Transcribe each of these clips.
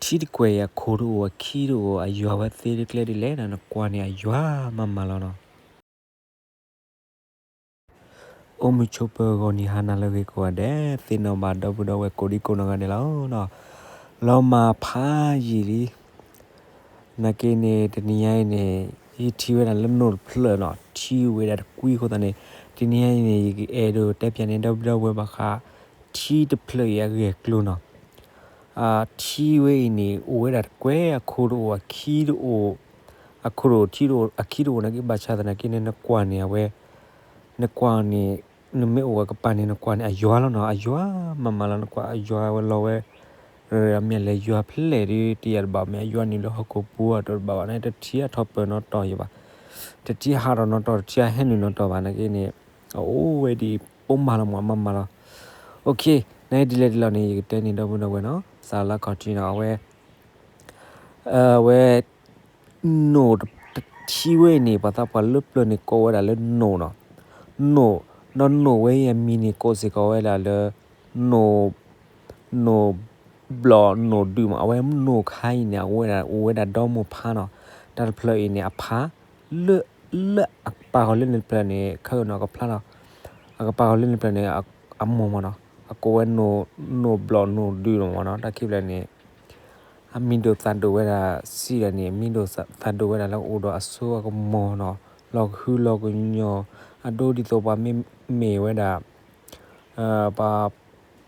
ထံတကွဲၤအံၤအခိၣ်တအိၣ်အခံတအိၣ် အယွၤဝဲသ့တကျဲဒ်လဲၣ်ဒီး နကွၢ်န့ၣ်အယွၤမးမးလီၤနီၤ. အိၣ်မုာ်ဆိးပၢၤဂီၤနံၤဟါနၤလၢအဂ့ၤကိးဂၤဒဲး, သ့ၣ်နီၣ်ဘၣ်ဒီပုၢ်ဒီဝဲၢ်ကိးဒံကိးနီၢ်ဂၤဒဲးလီၤနီၤ. လီၤမၢ်ဖးယံာ်လံ နာ်က့န့ၣ် တနံၤညါအံၤန့ၣ် ယထံၣ်ဝဲဒၣ်လၢနိၣ်တဖျၢၣ်နီၤ, ထံဝဲဒၣ်တကွံအဃိသတးန့ၣ် တနံၤညါအံၤန့ၣ် ယကအဲၣ်ဒိးတဲပၠးန့ၢ်ဒီပုၢ်ဒီဝဲၢ်ဘၣ်ဃး ထံတဖျၢၣ်အံၤအဂ့ၢ်အကျိၤနီၤ. ထံဝဲအံၤန့ၣ် အိၣ်ဝဲဒၣ်တကွဲၤ အခိၣ်တအိၣ်အခံတအိၣ်, အခိၣ်တအိၣ်ထံတအိၣ်အခံတအိၣ်နာ်က့ ဘၣ်ဆၣ်သနာ်က့န့ၣ် နကွၢ်န့ၣ်အဝဲ နကွၢ်န့ၣ် နမ့ၢ်အိၣ်ဝဲကပၤန့ၣ် နကွၢ်န့ၣ် အယွၤလီၤနီၤ, အယွၤမးမးလီၤ, နကွၢ်အယွၤဝဲလီၤဝဲ မ့ၢ်လဲၤယွၤဖျဲၣ်ဒ်တယၤတဘၣ် မ့ၢ်အယွၤန့ၣ်လၢဟီၣ်ခိၣ်ပူၤအတဘၣ်ဘၣ်န့ၣ် တထံၣ်အထီၣ်ပၢၢ်နီတီၤယၤဘၣ်, တထံၣ်ဟးထီၣ်နီတီၤ တထံၣ်အဟဲနုာ်နီတီၤဘၣ်နာ်က့န့ၣ် အအိၣ်ဝဲဒ်အံၤ ပိမးလီၤမးမးမးလီၤ. အ နာ်က့ဒ်လဲၣ်ဒ်လဲၣ်န့ၣ် ယကတဲန့ၢ်ဒီပုၢ်ဒီဝဲၢ်နီၤ, သးလၢခီၣ်ထံးနီၤ အဝဲ အဝဲ နိၣ်ထံဝဲအံၤန့ၣ် ပှၤသးပှၢ်လၢပျၢၤန့ၣ် ကိးဝဲဒၣ်လၢနိၣ်နီၤ, နိၣ်, ဒီးနိၣ်ဝဲအံၤအမံၤန့ၣ် ကိးစ့ၢ်ကီးဝဲဒၣ်လၢ နိၣ် နိၣ်ဘျီၣ်နိၣ်ဒုးမး, အဝဲနိၣ်ခါအံၤန့ၣ် အဝဲဒၣ်အိၣ်ဝဲဒၣ်ဒီမိၢ်ဖါနီၤ, တၢ်တဖျၢၣ်အံၤန့ၣ် အဖါ လၢ လၢအကပၤဃီၤလၢန့ၣ်တဖျၢၣ်န့ၣ် ခဲအံၤနီၤကဖျါလီၤ, အကပၤဃီၤလၢန့ၣ်တဖျၢၣ်န့ၣ် အမိၢ်မးနီၤ, အကိးဝဲ နိၣ်ဘျီၣ်နိၣ်ဒုးမးနီၤ, တၢ်ခံဖျၢၣ်န့ၣ် အမံၤဒိၣ်သၣ်ဒိၣ်ဝဲဒၣ်စံးဒီးန့ၣ် မံၤဒိၣ်သၣ်ဒိၣ်ဝဲဒၣ်လၢအိၣ်ဒီးအစိအကမီၤနီၤ, လီၤကဟုလီၤကညီၤ, အဒိဒ်သိးပှၤမ့မ့ၢ်ဝဲဒၣ် ပှၤ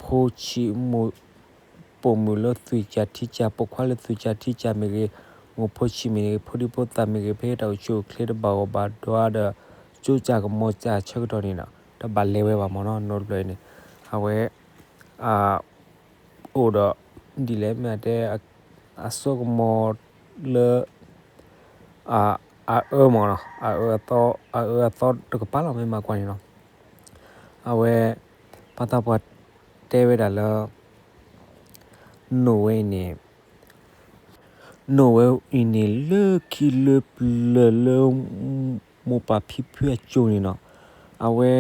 ဖိဆံးမိၢ် ပိာ်မုၣ်လၢသွံၣ်ကၢ်ထံကၢ် ပိာ်ခွါလၢသွံၣ်ကၢ်ထံကၢ်မ့ၢ်ဂ့ၤ, မိၢ်ဖိဆံးမ့ၢ်ဂ့ၤ ဖိဒံဖိသၣ်မ့ၢ်ဂ့ၤ ဖဲတၢ်အိၣ်ဆူၣ်အိၣ်ချ့တဘၣ်ဂီၢ်ဘၣ်ဒွါဒီး ကၠိကၢ်ကမီၤကၢ်ဆၢကတီၢ်န့ၣ်နီၤ တဘၣ်လဲၤဝဲဘၣ်မးနီၤ, နိၣ်တဖျၢၣ်အံၤန့ၣ် အဝဲ အ အိၣ်ဒီး ဒ်လဲၣ်မ့ၢ်တဲ အစိကမီၤလၢ အအၢမးနီၤ, အအၢအသီ အအၢအသီတကပၤလီၤ မ့ၢ်မၤကွၢ်န့ၣ်နီၤ, အဝဲ ပှၤသးပှၢ်တဲဝဲဒၣ်လၢ နိၣ်ဝဲအံၤန့ၣ် နိၣ်ဝဲအံၤန့ၣ် လၢခံလၢပျၢၤလၢ မိၢ်ပၢ်ဖံဖုအစိၤန့ၣ်နီၤ, အဝဲ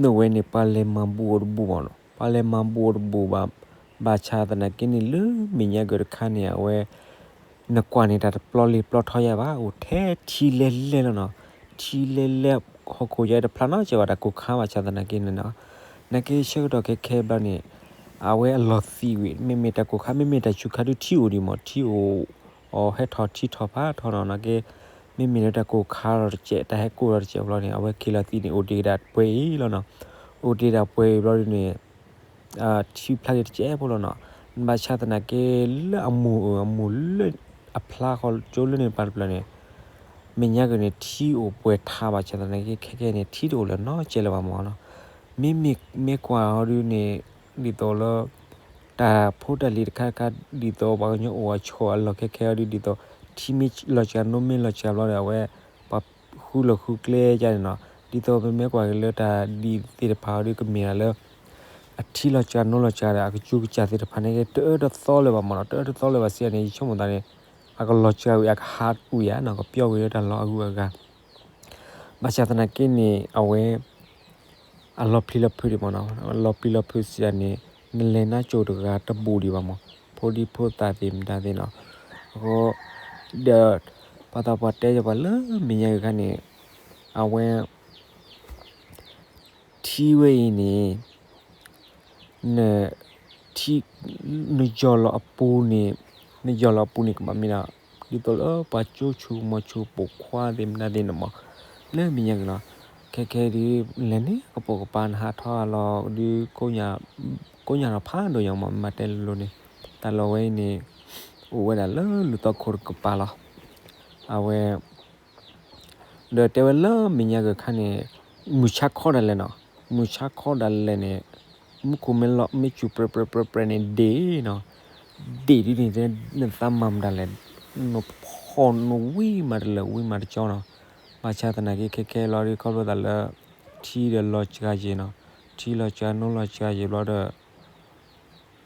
နိၣ်ဝဲန့ၣ် ပှၤလဲၤမၤဘူၣ်အီၤတဘူၣ်မးနီၤ, ပှၤလဲၤမၤဘူၣ်အီၤတဘူၣ်ဘၣ်, ဘၣ်ဆၣ်သနာ်က့န့ၣ် လၢမဲာ်ညါကၢၢ်တခါန့ၣ် အဝဲ နကွၢ်န့ၣ် တၢ်တပျီလံပျီထီယါဘၣ်, အိၣ်ထဲထံလဲလဲလီၤနီၤ, ထံလဲလဲ ဟီၣ်ခိၣ်ယါတဖျါနီတစဲးဘၣ် တၢ်ကိၢ်ခါဘၣ်ဆၣ်သနာ်က့န့ၣ်နီၤ, နာ်က့ဆၢကတီၢ်ခဲခဲဘျီန့ၣ် အဝဲအလီၤသံးဝံၤ မ့မ့ၢ်တၢ်ကိၢ်ခါ မ့မ့ၢ်တၢ်ဆူးခါဒုးထံအိၣ်ဒံးမး ထံအိၣ် အီၤဟဲထီၣ်ထံထီၣ်ဖးထီနီၤ နာ်က့ မ့မ့ၢ်လၢတၢ်ကိၢ်ခါဒီးတစဲး တၢ်ဟဲကိၢ်ဒီးတစဲးဘျီန့ၣ် အဝဲက့ၤလီၤသံးန့ၣ် အိၣ်တ့ၢ်ဒၣ်ပှဲၤအံၤလီၤနီၤ, အိၣ်တ့ၢ်ဒၣ်ပှဲၤအံၤဘျီဒုးန့ၣ် ထံဖျါက့ၤတစဲးဖိလီၤနီၤ, ဘၣ်ဆၣ်သနာ်က့လၢအမိၢ်အၢ အမိၢ်လၢအဖျါဃီကၠိလၢန့ၣ်ပၤတဖျၢၣ်န့ၣ် မဲာ်ညါကၢၢ်န့ၣ် ထံအိၣ်ပှဲၤထးဘၣ်ဆၣ်သနာ်က့ ခဲခဲန့ၣ် ထံတအိၣ်လၢၤနီတစဲးလၢၤဘၣ်မးနီၤ, မ့မ့ၢ်မ့ၢ်ကွၢ်အီၤဒုးန့ၣ် ဒ်သိးလၢ တၢ်ဖိတၢ်လံၤတခါခါ ဒ်သိးပှၤကညီအိၣ်အဆိးအလီၢ်ခဲခဲအီၤဒုး ဒ်သိး ထံမ့ၢ်လီၤစှၤ နိမ့ၢ်လီၤစှၤဘျီဒီး အဝဲ ပှၤဃုလီၢ်ဃုကျဲယါန့ၣ်နီၤ, ဒ်သိးပမ့ၢ်ကွၢ်က့ၤလၢတၢ်ဒ်သ့ၣ်တဖၣ်အီၤဒုး ကမ့ၢ်ဒၣ်လၢ အထံလီၤစှၤ နိလီၤစှၤဒီး အကစူးကစၢ်သ့ၣ်တဖၣ်န့ၣ်က့ တအၢတသီလၢၤဘၣ်မးနီၤ, တအၢတသီလၢၤဘၣ်စံးန့ၣ် ယဆိကမိၣ်သးန့ၣ် အကလီၤစှၤဝံၤ အကဟးဝံၤဧါနီၤ, ကပျီဝံၤလၢတၢ်လီၢ်အဂုၤအဂၤ ဘၣ်ဆၣ်သနာ်က့န့ၣ် အဝဲ အလီၤပျံၤလီၤဖုးဒံးမးနီၤ, လီၤပျံၤလီၤဖုးစံးန့ၣ် နလဲၤနါစိၤတဂၤတဘူးဒံးဘၣ်မး, ဖိဒံဖိသၣ်သ့ၣ်မတၤသ့ၣ်နီၤ, အဃိ ဒီး ပှၤသးပှၢ်တဲယပှၤလၢမဲာ်ညါက့ၤခါန့ၣ် အဝဲ ထံဝဲအံၤန့ၣ် န ထံ နယီၢ်လီၤအပူၤန့ၣ် နယီၢ်လီၤအပူၤန့ၣ် ကဘၣ်မ့ၢ်ဒၣ် ဒ်သိးလၢပှၤကၠိဆူၣ်ကမီၤဆူၣ်ပိာ်ခွါသ့ၣ်မတၤသ့ၣ်န့ၣ်မး လၢမဲာ်ညါက့ၤလီၤ. ခဲခဲဒုး လဲၤန့ၣ်ကပိာ်ကပၤ နဟးထီၣ်လီၤဒုး ကိးညါလီၤဖးဒိၣ်ညါမး မ့ၢ်တဲလိၤလိၤန့ၣ် တၢ်လီၢ်ဝဲအံၤန့ၣ် အိၣ်ဝဲဒၣ်လၢလူၤသီခိၣ်တကပၤလီၤ. အဝဲ ဒီးတဲဝဲလၢမဲာ်ညါက့ၤခါန့ၣ် မုၢ်ဆါခီဒၣ်လဲာ်နီၤ, မုၢ်ဆါခီဒၣ်လဲာ်န့ၣ် မူခိၣ်မ့ၢ်လီၤ မ့ၢ်စူၤပြဲးပြဲးပြဲးပြဲးန့ၣ် ဒ့ၣ်နီၤ, ဒ့ၣ်ဒ်န့ၣ် နသးမၤမတၤလဲၣ်, နဖီၣ်နဝံမးတလၢာ်ဝံမးတကၠီနီၤ, ဘၣ်ဆၣ်သနာ်က့ခဲခဲလီၤဒုး ခီဖျိသးလၢ ထံဒီးလီၤစှၤယံာ်နီၤ, ထံလီၤစှၤ နိလီၤစှၤယံာ်ဘျီဒီး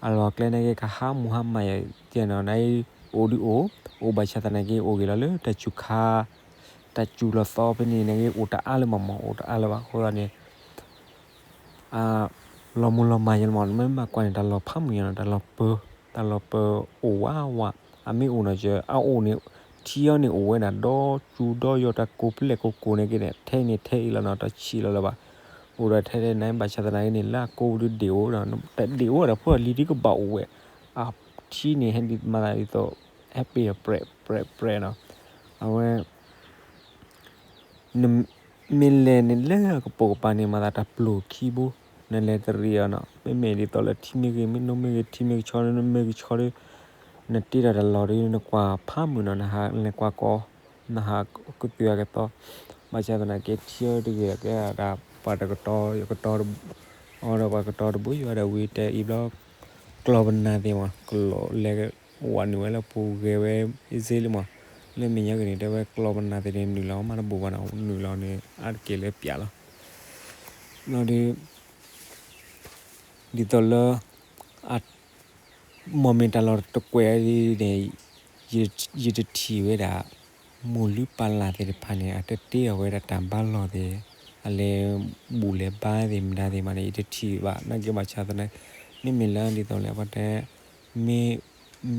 အလီၢ်ကျဲန့ၣ်က့ ကဟးမူဟးမၤယဲနီၤ, နအိၣ်ဒုးအိၣ်, အိၣ်ဘၣ်ဆၣ်သနာ်က့ အိၣ်က့ၤလီၤလၢတၢ်စူၤခါ, တၢ်စူၤလီၤသီဖဲန့ၣ်န့ၣ်က့ အိၣ်တအါလၢၤဘၣ်မး, အိၣ်တအါလၢၤဘၣ်အဃိသတးန့ၣ် လီၤမူလီၤမၢ်ယဲလီၤမး, မ့ၢ်မၤကွၢ်န့ၣ် တၢ်လီၤဖးမုၢ်ယဲနီၤ, တၢ်လီၤပၢၤ တၢ်လီၢ်ပအိၣ်ဝးဝး, အမ့ၢ်အိၣ်နီၤ အအိၣ်န့ၣ် ထံအီၤန့ၣ်အိၣ်ဝဲဒၣ်ဒီးစူၤဒီးယီၤ တၢ်ကိးပလဲၣ်ကိးကိးန့ၣ်က့န့ၣ် ထဲန့ၣ်ထဲအံၤလီၤနီၤ တၢ်ဆံးလီၤလၢၤဘၣ်. အိၣ်ဒီးထဲထဲန့ၣ် ဘၣ်ဆၣ်သနာ်က့န့ၣ် လၢအကိးဒုးဒ့ၣ်အိၣ်ဒီး တၢ်ဒ့ၣ်အိၣ်ဝဲဒၣ်ဖိလံၤဒ်ကဘၣ်အိၣ်ဝဲ, အထံန့ၣ်ဟဲဒ်မၤသးဒ်သိး ဟဲပ့ၤဒီးပြဲးပြဲးပြဲးနီၤ, အဝဲ နမ့ၢ်လဲၤန့ၣ်လၢအကပိာ်ကပၤန့ၣ် မၤသးတၢ်ပျိာ်ခံဘိ, နလဲၤတရံးအီၤနီၤ, မ့မ့ၢ်ဒ်သိးလၢထံမ့ၢ်ဂ့ၤ မ့ၢ်နိမ့ၢ်ဂ့ၤ ထံမ့ၢ်ဂ့ၤ မ့ၢ်ဂ့ၤဆၢဒီး နတ့ဒီးတၢ်လီၢ်ဒီး နကွၢ်ဖးမုာ်နီၤ နဟးလဲၤကွၢ်ကီ နဟးကတုၤအကသီ, ဘၣ်ဆၣ်သနာ်က့ ထံအီၤတဂ့ၤကဲဒၣ် ပှၤတကတီၤ ကတီၤ အီၤဒီးပှၤကတီၤတဘိယူၤဒီး ဝံၤတဲအံၤဘျီ ကျီၢ်ပနၢ်သ့ၣ်မး ကလီၤလဲၤဝးနုာ်ဝဲလၢပူၤဂဲၤဝဲအ့ၣ်စ့လံမး, လၢမဲာ်ညါက့ၤန့ၣ် တဲဝဲကျီၢ်ပနၢ်သ့ၣ်န့ၣ် နုာ်လီၤမးတဘိၣ်ဘၣ်နီၤ နုာ်လီၤန့ၣ် အါတက့ၢ်လၢပျးလီၤ. ဘျီဒီး ဒ်သိးလၢ အ မ့မ့ၢ်တၢ်လီၢ်တကွဲးဒ်န့ၣ် ယတထံၣ်ဝဲဒၣ် မိၢ်လုၢ်ပၢ်လၢ်သ့ၣ်တဖၣ်န့ၣ် အတတ့အီၤဝဲဒၣ်တၢ်ဘါလီၢ်သ့ၣ်, အလဲၤဘူၣ်လဲၤဘါသ့ၣ်မတၤသ့ၣ်မးန့ၣ် ယတထံၣ်ဘၣ် နာ်က့ဘၣ်ဆၣ်သနာ်က့ မ့မ့ၢ်လၢဒ်သိးလၢပှၤတဲ မ့ၢ်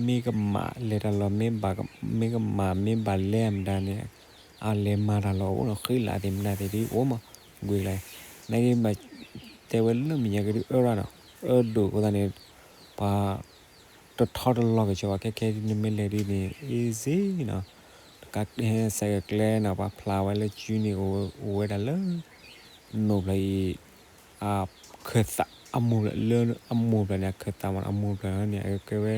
မ့ၢ်ကမၣ်လဲၤတၢ်လီၢ် မ့ၢ်ဘၣ် မ့ၢ်ကမၣ်မ့ၢ်ဘၣ်လဲၤမတၤန့ၣ် အလဲၤမၤတၢ်လီၢ်အိၣ်နီၤ ဃံလၤသ့ၣ်မတၤသ့ၣ်ဒ်အိၣ်မး ကွ့ၢ်ကျါ နာ်က့ဘၣ် တဲဝဲလၢမဲာ်ညါက့ၤဒ်အၢရၣ်နီၤ အၢဒိၣ်အဃိသတးန့ၣ် ပှၤ တထီတလီၤက့ၤဆၢဘၣ် ခဲခဲဒ်နမ့ၢ်လဲၤဒ်န့ၣ် easy နီၤ တကး cycle ကျဲနီၤ ပှၤဖျါဝဲလၢကုန့ၣ် အိၣ်ဝဲဒၣ်လၢ နိၣ်ဖျၢၣ်အံၤ အခၢၣ်သး အမိၢ်ဖျၢၣ်လၢ အမိၢ်ဖျၢၣ်န့ၣ် အခၢၣ်သးမး အမိၢ်ဖျၢၣ်န့ၣ် အကဲဝဲ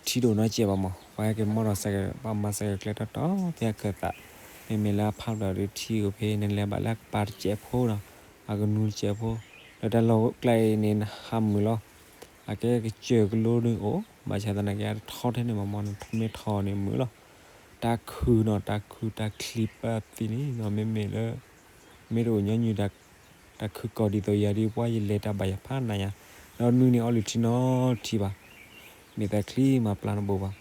ထံဒိၣ်နီတစဲးဘၣ်မး ပှၤဟဲက့ၤမီၢ်ဒီး cycle ပှၤမၤ cycle ကျဲတီတီ ဖဲအခၢၣ်သး မ့မ့ၢ်လၢအဖးဖျၢၣ်ဒီးထံအိၣ်ဖဲ နလဲၤဘၣ်လၢအကပၤတစဲးဖိနီၤ အကနူတစဲးဖိ ဒီးတၢ်လီၢ်ကျါအံၤန့ၣ် နဟးမုာ်လီၤ အကဲကစၢၢ်ကလိဒုအိၣ် ဘၣ်ဆၣ်သနာ်က့ အတထီထဲန့ၣ်ဘၣ်မး နမ့ၢ်ထီန့ၣ်မုာ်လီၤ တၢ်ခုၣ်နီၤ တၢ်ခုၣ်တၢ်ချံပသံန့ၣ်နီၤ မ့မ့ၢ်လၢ မ့ၢ်တအိၣ်ညီနုၢ် တၢ်ခုၣ်ကီၢ်ဒ်သိးယၤဒ်ပှၤယလဲၤတၢ်ဘၣ်ယဖးနးယၤ ဒီးနုၢ်န့ၣ်အီလုၢ်ထံနီထံဘၣ် မ့ၢ်သးချံမၤပျၢ်တဘိၣ်ဘၣ်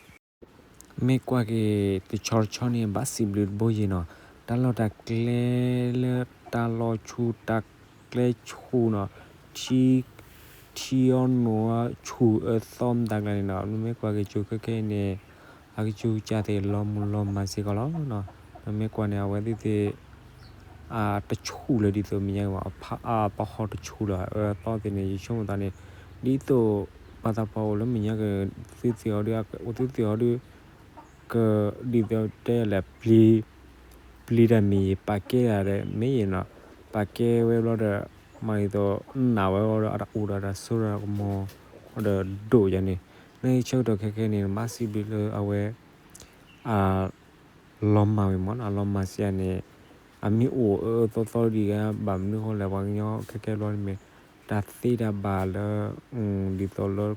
မ့ၢ်ကွၢ်က့ၤတဆီတဆီန့ၣ် ဘၣ်စံးဘျုးတဘိယ့ၤနီၤ တၢ်လီၢ်တၢ်ကျဲလၢတၢ်လီၢ်ဆူၣ်တၢ်ကျဲဆူၣ်နီၤ ထံ ထံအီနိၣ်အီဆူၣ်အသီမတၤကျါန့ၣ်နီၤ နမ့ၢ်ကွၢ်က့ၤကၠိခဲခဲအံၤန့ၣ် အကစူၤကစၢ်သ့ၣ်လီၤမုၢ်လီၤမၢ်စ့ၢ်ကီးလီၤနီၤ နမ့ၢ်ကွၢ်န့ၣ် အဝဲသ့ၣ်သ့ၣ် အတဆူၣ်လၢၤဒ်သိးမဲာ်ညါက့ၤဘၣ် အပဟီၣ်တဆူၣ်လၢၤ အအၢအသီသ့ၣ်န့ၣ် ယဆိကမိၣ်သးန့ၣ် ဒ်သိး ပှၤသးပှၢ်အိၣ်လၢမဲာ်ညါက့ၤ သုသ့ၣ်အီၤဒုး အိၣ်သုသ့ၣ်အီၤဒုး က ဒ်သိးတဲလဲၣ် ပျံၤ ပျံၤတၢ်မ့ၢ်ယံၤ ပာ်ကဲတၢ်ဒီးမ့ၢ်ယံၤနီၤ ပာ်ကဲဝဲဘျီဒီး မၤဒ်သိး နာ်ဝဲဒီး အတၢ်အိၣ်ဒီးတၢ်စိတၢ်ကမီၤ ဒီးဒိၣ်ယၤန့ၣ် နဆၢကတီၢ်ခဲခဲန့ၣ် မၤစံးဘျုးလၢအဝဲ အ လီၤမၢ်ဝဲမးနီၤ အလီၤမၢ်စံးယၤန့ၣ် အမ့ၢ်အိၣ်အၢအၢသီသီဒ်အံၤ ဘၣ်မနုၤဃိလဲၣ် ပှၤကညီခဲခဲဘျီန့ၣ်မ့ၢ် တၢ်သ့တၢ်ဘၣ်လၢ ဒ်သိးလၢ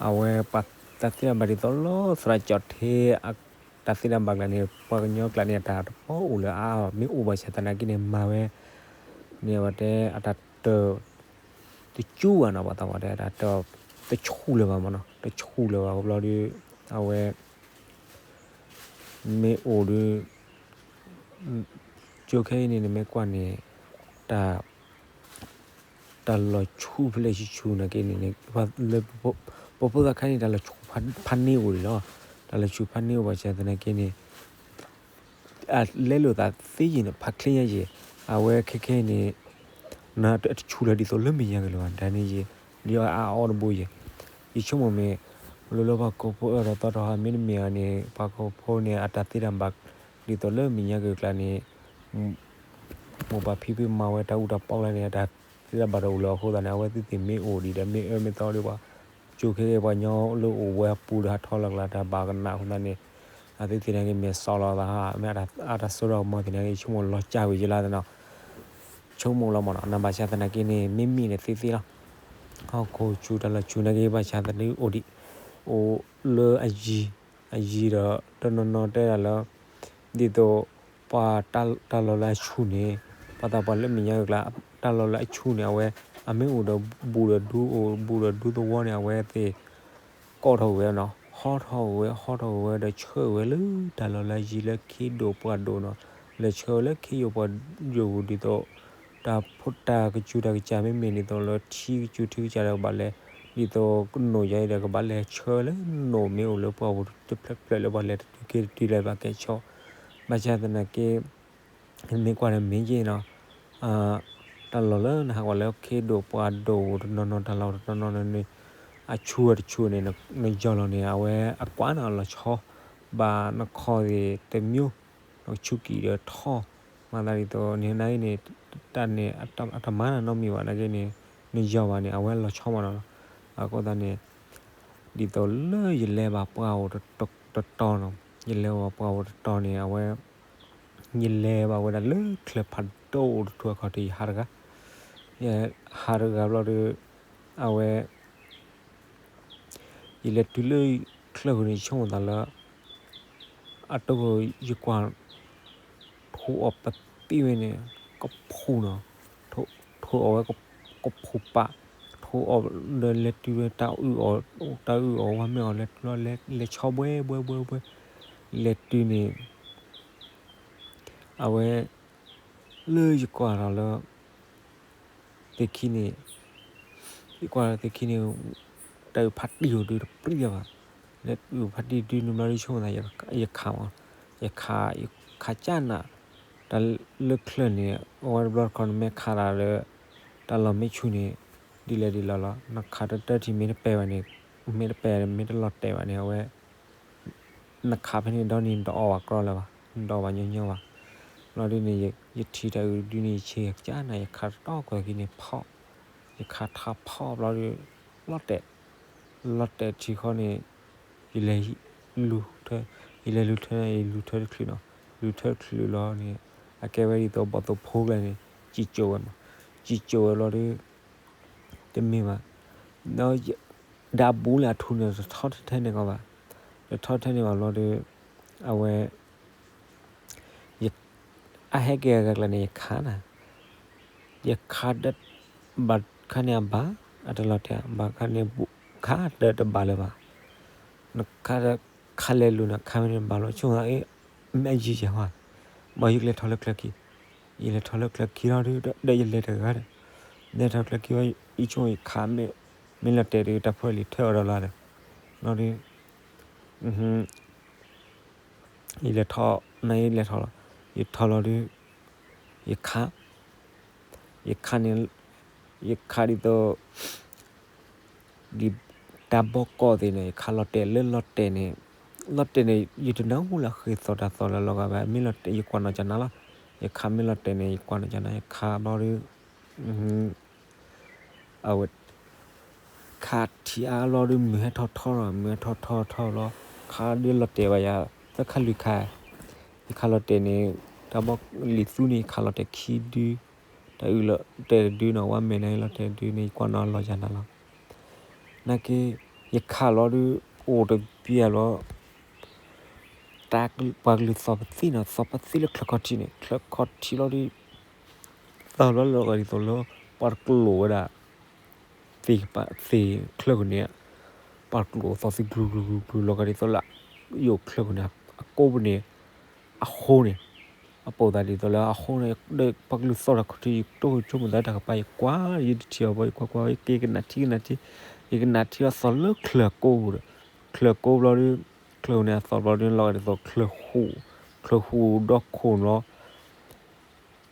အဝဲ တၢ်သ့တၢ်ဘၣ်ဒ်သိးလၢသရၣ်ကၠီၣ်ထဲ တၢ်သ့တၢ်ဘၣ်ကျါန့ၣ် ပှၤကညီကျါန့ၣ် အတၢ်တပီအိၣ်လၢအါအီၤ မ့ၢ်အိၣ်ဘၣ်ဆၣ်သနာ်က့န့ၣ် မၤဝဲ န့ၣ်အဝဲတဲအတၢ်တ တကၠူဘၣ်နီၤ ပှၤသးပှၢ်တဲ အတၢ်တ တဆူၣ်လၢၤဘၣ်မးနီၤ တဆူၣ်လၢၤဘၣ် ဘျီဒီး အဝဲ မ့ၢ်အိၣ်ဒီး ကၠိခဲအံၤန့ၣ် နမ့ၢ်ကွၢ်န့ၣ် တၢ် တၢ်လီၤဆူၣ်ဖဲလဲၣ်ဆူၣ်ဆူၣ်နာ်က့န့ၣ် လၢ ပဖိသၣ်ခါန့ၣ် တၢ်လီၤဆူၣ်ဖးန့ၢ်အိၣ်ဒံးလီၤ. တၢ်လီၤဆူၣ်ဖးန့ၢ်အိၣ်ဘၣ်ဆၣ်သနာ်က့န့ၣ် အလဲလိာ်သးသ့ယံၤန့ၣ် ဖးချ့ညါယံၤ အဝဲခဲခဲအံၤန့ၣ် နတဆူၣ်လၢၤဒ်သိးလၢမဲာ်ညါက့ၤလၢၤဘၣ် တၢ်န့ၣ်ယံၤ ဒ်အအါအီတဘိယံၤ ယဆိကမိၣ်မ့ၢ် လိၤလၢပှၤကိးဖိအၢၣ်ဒီးသီတဟါ မ့တမ့ၢ်အန့ၣ် ပှၤကိးဖိန့ၣ် အတၢ်သ့တၢ်ဘၣ် ဒ်သိးလၢမဲာ်ညါက့ၤကျါန့ၣ် မိၢ်ပၢ်ဖံဖုမၤဝဲတၢ်အူတၢ်ပီကျါန့ၣ် အတၢ်သ့တၢ်ဘၣ်တအိၣ်လၢၤအဃိသတးန့ၣ် အဝဲသ့ၣ်သ့ၣ်မ့ၢ်အိၣ်ဒံးဒီး မ့ၢ်အၢမ့ၢ်သီဒီးပှၤ ကၠိခဲကဲပှၤကညီလၢအိၣ်ဝဲအပူၤဒီးဟးထီၣ်လီၤကျါတၢ်ဘၣ်ကနၣ်အဃိသတးန့ၣ် အဝဲသ့ၣ်သ့ၣ်န့ၣ်က့ၤမ့ၢ်စီလီၤသးဟး မ့ၢ်အတၢ်စိတၢ်ကမီၤသ့ၣ်န့ၣ်က့ၤ ဆိကမိၣ်လီၤစၢ်ဝံၤယလါသနီၤ ဆိကမိၣ်လီၤမးနီၤ နဘၣ်ဆၣ်သနာ်က့န့ၣ် မ့မ့ၢ်န့ၣ်သ့သ့လီၤ ဟီၣ်ခိၣ်ဆူၣ်တၢ်လီၤဆူၣ်နာ်က့ ဘၣ်ဆၣ်သနာ်က့အိၣ်ဒံး အိၣ်လၢအယံၤ အယံၤဒီး တနီၤနီၤတဲဒၣ်လၢ ဒ်သိး ပှၤတၢ်လီၢ်လၢအဆူၣ်န့ၣ် ပှၤသးပှၢ်လၢမဲာ်ညါက့ၤကျါ တၢ်လီၢ်လၢအဆူၣ်န့ၣ် အဝဲ အမ့ၢ်အိၣ်ဒီးဘူၣ်ဒီးဒူအိၣ် ဘူၣ်ဒီးဒူသဝီန့ၣ် အဝဲသ့ၣ် ကိးထီၣ်ဝဲနီၤ ဟီထီၣ်ဝဲ ဟီထီၣ်ဝဲဒီး ဆှၢဝဲလၢတၢ်လီၢ်လၢအယံၤလၢခ့ဒိၣ်ပှၢ်ဒိၣ်နီၤ လဲၤဆှၢဝဲလၢခ့ယိာ်ပှၢ်ယိာ်ပူၤဒ်သိး တၢ်ဖိတၢ်ကစူၤတၢ်ကစၢ်မ့မ့ၢ်ဒ်သိးလၢထံကစူၤထံကစၢ်ဒီးဘၣ်လဲၤ ဒ်သိးကနိးယၤအံၤဒီး ကဘၣ်လဲၤဆှၢလၢနိးမ့ၢ်အိၣ်လၢပှၢ်ပူၤတဖျၢၣ်တဖျၢၣ်လၢပှၤလဲၤတတုၤက့ၤတတုၤလၢၤဘၣ်ကဲဆီ, ဘၣ်ဆၣ်သနာ်က့ နမ့ၢ်ကွၢ်ဒီးမ့ၢ်က့ၤနီၤ, တၢ်လီၢ်လၢနဟးကွၢ်လၢခ့ဒိၣ်ပှၢ်ဒိၣ်တနီၤနီၤ တၢ်လီၢ်တနီၤနီၤန့ၣ် အဆူၣ်တဆူၣ်န့ၣ် နယီၢ်လီၤန့ၣ် အဝဲအကွၢ်န့ၣ်လီၤဆီ ဘၣ်နခီၣ်သ့ၣ်တမံၤ နကဆူၣ်ကံၣ်ဒီးထီၣ်, မၤသးဒ်သိးန့ၣ် နာ်က့န့ၣ် တၢ်န့ၣ် အတမၤနၤနီတမံၤဘၣ် နာ်က့န့ၣ် နယီၢ်ဘၣ်န့ၣ် အဝဲလီၤဆီမးနီၤ, အဃိသတးန့ၣ် ဒ်သိးလၢယလဲၤဘၣ်ပှၢ်အိၣ်တတီၤနီၤ, ယလဲၤဘၣ်ပှၢ်အိၣ်တတီၤန့ၣ် အဝဲ ယလဲၤဘၣ်ဝဲဒၣ်လၢချၢၣ်ဖးဒိၣ်အိၣ်တထူၣ်အခီၣ်ထံး ယဟးတဂၤ, ယဟးတဂၤဘျီဒီး အဝဲ ယလဲၤတုၤလၢချၢၣ်ဃုာ်န့ၣ် ယဆိကမိၣ်သးလၢ အတဂီၢ်ယကွၢ် ထိးအီၣ်ပသံဝဲန့ၣ် ကဖူနီၤ, ထိးအီၣ်ဝဲကဖူပာ်, ထိးအီၣ်ဒီးလဲၤတုၤဝဲ တၢ်အုၣ်အီၣ် တၢ်အုၣ်အီၣ်ဝဲမ့ၢ်အီၣ်လဲၤတုၤလီၤ လဲၤဆီဘှဲဘှဲဘှဲဘှဲ, လဲၤတုၤန့ၣ် အဝဲ လၢယကွၢ်ဒီးလၢ သ့ၣ်ခံန့ၣ် ယကွၢ်သ့ၣ်ခံန့ၣ် တၢ်အုၣ်ဖးတံၢ်အိၣ်ဒုးတပြံၢ်လၢၤဘၣ်, လၢတၢ်အုၣ်ဖးတံၢ်ဒုးန့ၣ်ဘျီဒုး ဆိကမိၣ်သး ယခးမး, ယခး ယခးကၢ်နး, တၢ်လၢချၢၣ်န့ၣ် အဝဲတဘျီတခီၣ်န့ၣ် မ့ၢ်ခးတၢ်လၢ တၢ်လီၢ်မ့ၢ်ဆူၣ်န့ၣ် ဒ်လဲၣ်ဒ်လဲၣ်လီၤ, နခးတတၢၢ်ထံမ့ၢ်တပဲာ်ဘၣ်န့ၣ် မ့ၢ်တပဲာ်မ့ၢ်တလီၤတဲာ်ဘၣ်န့ၣ် အဝဲ နခးဖဲန့ၣ်ဒီးန့ၣ် နတအီၣ်ဘၣ်ကြီလၢၤဘၣ်, နတအီၣ်ဘၣ်ညီညီဘၣ်, ဘျီဒုးန့ၣ် ယထံၣ်တၢ်အုၣ်ဒုးန့ၣ် ယဆ့ကၢ်နး ယခးတတီၢ်ကွဲၤခံန့ၣ်ဖီၣ်, ယခးထါဖီၣ်ဘျီဒုး လီၤတဲာ်, လီၤတဲာ်ထံဃီန့ၣ် ယလဲၤလူၤထၢ ယလဲၤလူၤထၢ ယလူၤထၢတချုးနီၤ, လူၤထၢတချုးလီၤန့ၣ် အကဲဝဲဒ်သိးဘီၣ်သိဖိကျဲန့ၣ် စံၣ်စိးဝဲမး, စံၣ်စိးဝဲဘျီဒုး တမ့ၢ်ဘၣ်, ဒီး ဒၣ်ဘူးလၢအထူန့ၣ် တထီထဲထဲန့ၣ်ကီးဘၣ်, တထီထဲန့ၣ်ဘၣ်ဘျီဒီး အဝဲ ယ အဟဲက့ၤအဂၤကျါန့ၣ် ယခါနၤ, ယခါဒီး ဘၣ်ခါန့ၣ်အဘၣ် အတလီၤတဲာ် ဘၣ်ခါန့ၣ် ခါဒီးတဘၣ်လၢၤဘၣ်, နခါဒီး ခါလဲၤလူၤန့ၣ် ခါမ့ၢ်န့ၣ်ဘၣ်လီၤ ဆိကမိၣ်သးအ့ မ့ၢ်ယံာ်ယဲၢ်ဝဲ, ဘၣ်ယကလဲၤထီၣ်လၢချၢခံ, ယလဲၤထီၣ်လၢချၢခံလီၤဒီး ဒီးယလဲၤတဂၤဒီး လဲၤထီၣ်ချၢခံဝဲ ယဆိကမိၣ်ယခါမ့ၢ် မ့ၢ်လီၤတဲာ်ဒီး တၢ်ဖိလံၤထၢအီၤဒီးလီၤဒီး လီၤဒီး ယလဲၤထီၣ် နယလဲၤထီၣ်လီၤ, ယထီၣ်လီၤဒီး ယခါ ယခါန့ၣ် ယခါဒ်သိး ဒ်တၢ်ဘီကီၢ်သ့ၣ်န့ၣ် ယခါလီၤတဲာ်လၢလီၤတဲာ်န့ၣ်, လီၤတဲာ်န့ၣ် ယတနၢ်ဟူလၢဃ့ၢ်သီၣ်တၢ်သီၣ်လၢလီၤဂာ်ဘၣ် မ့ၢ်လီၤတဲာ် ယကွၢ်နီၢ်ကၢ်နါလီၤ, ယခါမ့ၢ်လီၤတဲာ်န့ၣ် ယကွၢ်နီၢ်ကၢ်နါ ယခါဘျီဒီး အဝဲ ခါထံအါဘျီဒီး မုၢ်ဟဲထီၣ်ထီလီၤ, မုၢ်ဟဲထီၣ်ထီထီလီၤ, ခါဒီးလီၤတဲာ်ဘၣ်ယၤ သၢခါလွံၢ်ခါ, ယခါလီၤတဲာ်န့ၣ် တၢ်ဘီလံၤသူန့ၣ် ယခါလီၤတဲာ်ခံဒု, တၢ်အုၣ်လီၤတဲာ်တဒုနီၤ ဝဲမဲာ်န့ၣ်လီၤတဲာ်တဒုန့ၣ် ယကွၢ်နီၢ်လီၤယၤနၤလီၤ, နာ်က့ ယခါလီၤဒီး အိၣ်တပျဲလီၤ တၢ်ပှၤကလုာ်သီၣ်ပသံနီၤ သီၣ်ပသံလၢချၢခီၣ်ထံးန့ၣ် ချၢခီၣ်ထံးလီၤဒီး သီၣ်လီၤလီၤဂာ်ဒ်သိးလၢ ပှၤတကျိာ်ဝဲဒၣ် သ့ၣ်ချၢဃုာ်န့ၣ် ပှၤတကျိာ်သီၣ်သံကျူၤကျူၤကျူၤလီၤဂာ်ဒ်သိးလၢ ယိာ်ချၢဃုာ်န့ၣ် အကိးပူၤန့ၣ် အဃိန့ၣ် အပိာ်သးဒ်သိးလၢအဃိန့ၣ် ပှၤကလုာ်သီၣ်တၢ်ခီၣ်ထံး ယတိၢ်ဆိကမိၣ်သးတၢ်ကပၤ ယကွၢ် ယတထံၣ်အီၤဘၣ် ယကွၢ်ကွၢ် ယက့ၤကနၣ်ထံကနၣ်ထံ ယကနၣ်ထံလီၤသီၣ်လၢချၢကိးပူၤဒီး ချၢကိးဘျီဒီး ချၢန့ၣ်အသီၣ်ဘျီဒီး လီၤဂာ်ဒ်သိး ချၢဃူ ချၢဃူဒီခိၣ်လီၤ ဝံၤ သး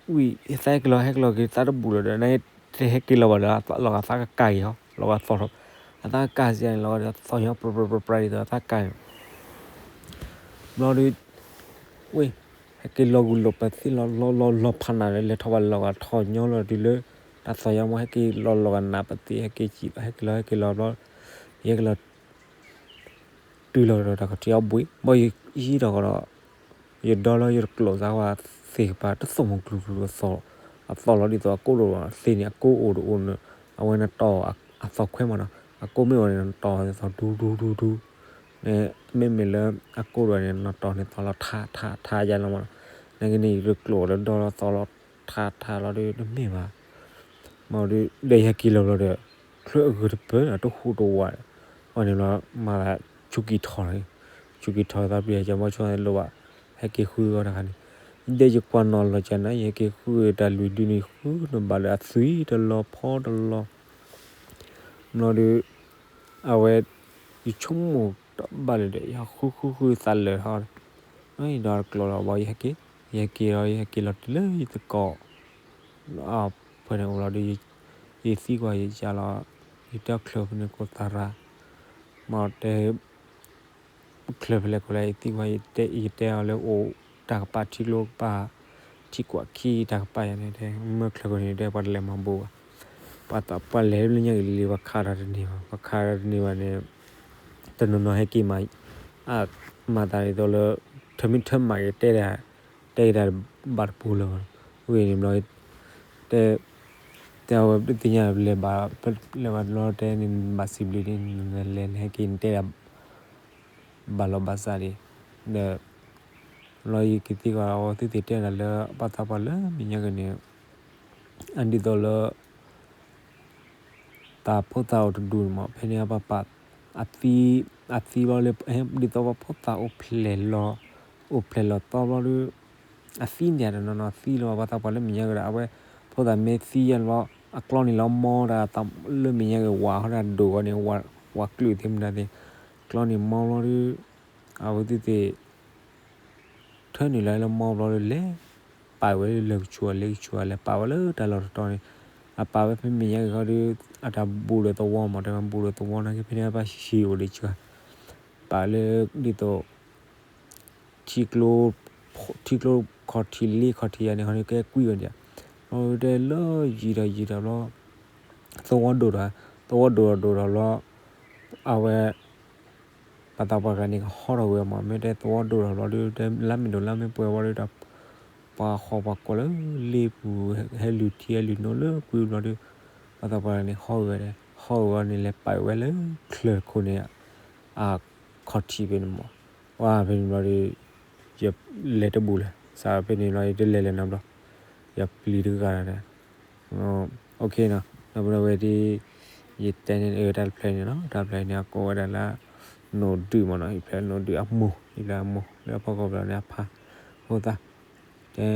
ဟဲက့ၤလီၤ ဟဲက့ၤလီၤက့ၤ သးတဘူၣ်လီၤဒီး နတဟဲက့ၤလီၤဘၣ်ဒီး လီၤဂာ်သးကကၢ်က့ၤဟီ လီၤဂာ်သီၣ် အသးကကၢ်စ့ၢ်န့ၣ် လီၤဂာ်ဒီးသီၣ်ညီ ပြၢပြၢပြၢပြၢဒ်သိး အသးကၢ်န့ၣ် ဘျီဒီး ဝ့ၢ် ဟဲက့ၤလီၤဂုာ်လိာ်ပသံလီၤ လီၤလီၤလီၤဖးနးဒီး လဲၤထီၣ်ဘၣ်လီၤဂာ်ထီၣ်ညီလီၤတုၤလၢ တၢ်သီၣ်ညီမ့ၢ်ဟဲက့ၤလီၤလီၤဂာ်နးပသံ ဟဲက့ၤစံၣ် ဟဲက့ၤလီၤ ဟဲက့ၤလီၤဘျီ ယဟဲက့ၤလီၤ တုၤလီၤဒီးတၢ်ခီၣ်ထံးအီၣ်ဘှံး ဘၣ်ယဟံးထီၣ်ကဒီး ယဒီလၢယတကျိာ်စၢ်ဝဲသ့ၣ်ကပၤ တသိၣ်မုၢ်ကျူၤကျူၤအသီၣ် အသီၣ်လီၤဒ်သိးအကိးလိာ်သ့ၣ်န့ၣ် အကိးအိၣ်တအိၣ်န့ၣ် အဝဲနတီၢ်အသီၣ်ခွဲးမးနီၤ အကိးမ့ၢ်အိၣ်န့ၣ် နတီၢ်သီၣ်ဒူဒူဒူဒူ န့ၣ် မ့မ့ၢ်လၢအကိးလိာ်န့ၣ် နတီၢ်န့ၣ်သီၣ်လီၤထးထးထးယါလီၤမးနီၤ နကန့ၣ် ယတကျိာ်လၢဒီလီၤသီၣ်လီၤ ထးထးလီၤဒီး တမ့ၢ်ဘၣ် မ့ၢ်ဒီး ဒီးယဟဲက့ၤလီၤဘျီဒီး ချၢအဂုၤတပၢၢ် တဟူးတဝးဒီး အီၤန့ၣ်ဘျီ မၤသး ဆူကံၤထီၣ်န့ၣ် ဆူကံၤထီၣ်သးပျံၤ ယမီၤဆိလိာ်ဘၣ် ဟဲက့ၤဃုအီၤတခါန့ၣ် ဒီးယကွၢ်နီၣ်လီၤကၢ်နါ ယဟဲက့ၤဃုတၢ်လွံၢ်ဒုန့ၣ် ဃုနဘၣ်လၢအသွံၣ်တလီၤဖီတလီၤ ဘျီဒီး အဝဲ ယဆိကမိၣ်တဘၣ်လၢၤဒီး ယဃုဃုဃုသးလၢာ်ထီၣ်, ဒီးကျိးလီၤဘီ ယဟဲက့ၤ, ယဟဲက့ၤဒီး ယဟဲက့ၤလီၤတုၤလၢယသကိး ဖဲန့ၣ်အိၣ်လီၤဒီး ယသံကွၢ်ယယလီၤ, ယတဲချၢးဖဲန့ၣ်ကိးသရၣ်, မ့ၢ်တဲ ချၢးဖဲလဲၣ်ကိးလဲၣ် ယသံကွၢ် ယတဲအီၤလၢအိၣ်တၢ်ကပၤထံကျိကပၤ, ထံကွၢ်ခံတၢ်ကပၤယၤန့ၣ်တဲ မ့ၢ်ချၢးခိၣ်န့ၣ်တဲ ပှၤတလဲၤမၤဘူးဘၣ်, ပှၤသးပှၢ်လဲၤလၢညါက့ၤလံ ပှၤခးဒီးတန့ၢ်ဘၣ်, ပှၤခးဒီးတန့ၢ်ဘၣ်န့ၣ် တနီၤနီၤဟဲက့ၤမၤ, မၤသးဒ်သိးလၢ ထၢမ့ၢ်ထၢမၤက့ၤတဲဒၣ်, တဲက့ၤတၢ်ဘၣ်တပူၤလၢၤဘၣ်, ဝံၤန့ၣ်ဘျီ တဲ တဲအဝဲသ့ၣ်ညါလဲၤဘၣ်, လဲၤဘၣ်တဘျီတဲန့ၣ် ဘၣ်စံးဘျုးဒ်လဲၤနဟဲက့ၤနတဲဒၣ် ဘၣ်လီၤဘၣ်စးဒံး, ဒီး လီၤယကသံကွၢ်အဝဲသ့ၣ်သ့ၣ်တဲဒၣ်လၢ ပှၤသးပှၢ်လၢမဲာ်ညါက့ၤန့ၣ် အဒ်သိးလၢ တၢ်ဖိသၣ်အိၣ်တဒူၣ်န့ၣ်မး ဖဲန့ၣ်အပၢ်ပၢ် အသံ, အသံဘျီလၢ ဒ်သိးပှၤဖိသၣ်အိၣ်ဖျဲၣ်လီၤ, အိၣ်ဖျဲၣ်လီၤသီဘျီဒီး အသံန့ၣ်တနီၤနီၤသံလီၤ ပှၤသးပှၢ်လၢမဲာ်ညါက့ၤဒီး အဝဲ ဖိသၣ်မ့ၢ်သံယါလီၤ အကျီန့ၣ်လီၤမီတၢ် လၢမဲာ်ညါက့ၤဝၤဟီဒၣ်ဒိၣ်ဂီၢ်န့ၣ် ဝၤကျုးသ့ၣ်မတၤသ့ၣ် ကျီန့ၣ်မီဘျီဒီး အဝဲသ့ၣ်သ့ၣ် ထၢနုာ်လီၤလၢမီဘျီဒီး လဲၤပာ်ဝဲလၢလၢၢ်ကဆူးအလဲကဆူး လဲၤပာ်ဝဲလၢတၢ်လီၢ်တတီၤန့ၣ် အပာ်ဝဲဖဲမဲာ်ညါက့ၤခီဒီး အတၢ်ဘူးဒီးသဝီမး တဲဝဲဘူးဒီးသဝီ နာ်က့ဖဲန့ၣ် အပၢ်ဟံၣ်အိၣ်ဒီးဆှၢ ပာ်လၢဒ်သိး ထံကျိ ထံကျိခီၣ်ထံးလ့ခီၣ်ထံးယၤန့ၣ် ခီန့ၣ်ကဲကွံဝဲဒၣ် အတဲလၢယံာ်ဒီးယံာ်ဒီးဘျီ သဝီဒိၣ်ဒီး သဝီဒိၣ်ဒီးဒိၣ်ဒီးဘျီ အဝဲ ပှၤသးပှၢ်တဂၤန့ၣ် ကဟီထီၣ်ကွံာ်အီၤမး မ့ၢ်တဲသဝီဒိၣ်ဒီးဘျီဒီး တဲလါမ့ၢ်ဒိၣ်လါမ့ၢ်ပှဲၤဝံၤဒီး ပှၤဃီၤပှၤကိးလၢလ့ပူၤ ဟဲလုၢ်ထံဟဲလုၢ်နိလၢကွံဘျီဒီး ပှၤသးပှၢ်တဂၤန့ၣ် ဟီဝဲဒၣ် ဟီဝဲန့ၣ် လဲၤပာ်ဝဲလၢချၢးခိၣ်န့ၣ် အခီၣ်ထံးဖဲန့ၣ်မး ဝဲဖဲန့ၣ်ဘျီဒီး ယလဲၤတဘူးလၢၤ စးဖဲန့ၣ်ဘျီ ယတလဲၤလၢၤနီတဘျီ ယပျံၤတဂၤဒီး OK နီၤ ဒီပုၢ်ဒီဝဲၢ်ဒ် ယတဲန့ၣ် တၢ်တဖျၢၣ်န့ၣ်လီၤ တၢ်တဖျၢၣ်န့ၣ် အကိးဝဲဒၣ်လၢ နိၣ်ဒုးမးနီၤ ယဖျၢၣ်နိၣ်ဒုးအမိၢ် ယဖျၢၣ်အမိၢ် လၢအဖီခိၣ်ဖျၢၣ်န့ၣ် အဖါ အဃိသတး တဲ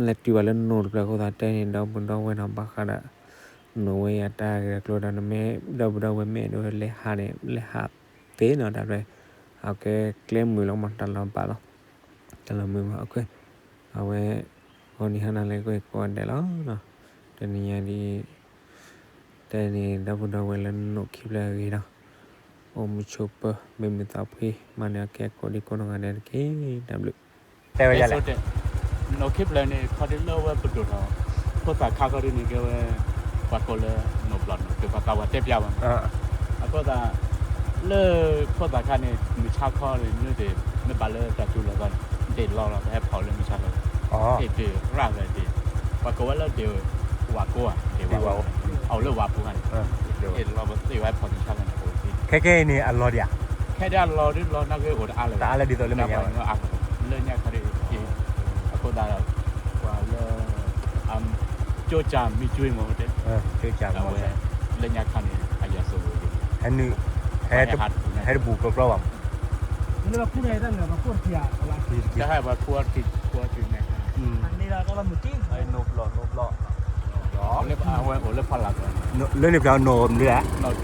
လဲၤတုၤဘၣ်လၢနိၣ်တဖျၢၣ်အဃိသတး တဲန့ၣ် ဒီပုၢ်ဒီဝဲၢ်နီၤ ဘၣ်ဃးဒီး နိၣ်ဝဲယၤတၢ်ဂ့ၢ်တၢ်ကျိၤဒီး နမ့ၢ် ဒီပုၢ်ဒီဝဲၢ်မ့ၢ်အဲၣ်ဒိးလဲၤဟးန့ၣ် လဲၤဟးသ့နီၤ တၢ်ဖျၢၣ် အကဲကျဲမုာ်လီၤမး တၢ်လီၤဘၣ်လီၤ တၢ်လီၤမုာ်မး အဝဲ ဂီၤနံၤဟါနၤလၢကွဲကိးဂၤဒဲးလီၤ တနံၤညါဒ် တဲန့ၣ် ဒီပုၢ်ဒီဝဲၢ်လၢနိၣ်ခံဖျၢၣ်အဂ့ၢ်ဒီး အိၣ်မုာ်ဆိးပၢၤ မ့ၢ်မုာ်သးဖှံ မၤနၢၤအကဲကိးဒံကိးနီၢ်ဂၤဒဲးတက့ၢ် တၢ်ဘျုး တဲဝဲယၤလဲၣ် နိၣ်ခံဖျၢၣ်န့ၣ် ခီဒ်လၢဝဲပဒိၣ်ထီၣ် ဖိသၣ်ခါခီဒ်န့ၣ် ကဲဝဲ ပှၤကိးလၢ နိၣ်ဘျီၣ်နိၣ်ဒုး ပှၤသးပှၢ်တဲပျးဘၣ်မး အဃိသတး လၢဖိသၣ်ခါန့ၣ် မုၢ်ဆါခီန့ၣ် မ့ၢ်ဒ့ၣ် မ့ၢ်ဘၣ်လၢတၢ်စူၤလီၤသီန့ၣ် ဒ့ၣ်လီၤလီၤ ပဟဲဖီၣ်လၢမုၢ်ဆါခီ အ့ၣ်ဒ့ၣ်ရၣ်ဝဲဒ့ၣ် ပှၤကိးဝဲလၢဒ့ၣ်ဝၤကိးဧါ ဒ့ၣ်ဝၤကိး အအိၣ်လၢဝၤပူၤခါန့ၣ် အ့ၣ်လီၤပသ့ၣ်ဝဲဖီၣ်မုၢ်ဆါခီန့ၣ် အိၣ်သ့ ခဲကဲအံၤန့ၣ် အလီၤဒံးဧါ ခဲဒၣ်လီၤဒ်လီၤ နာ်က့အိၣ်တအါလၢၤ တအါလၢၤဒ်သိးလၢမဲာ်ညါဝဲ လၢညါခါဒ် အဃိသတး ပှၤလၢ ကၠိကၢ်မံၤကၠွ့မ့ၢ်တဲ ကၠိကၢ်မ့ၢ်ဝဲ လၢညါခါန့ၣ် အယၤစိၤဝဲ ဟဲနုာ် ဟဲတဘူးကျီကျီဘၣ်မး တဟဲပှၤခူအီထံခူအီထံန့ၣ် အဝဲအိၣ်လၢဖီလာ် လၢန့ၣ်ပျီနိၣ်မနုၤလဲၣ်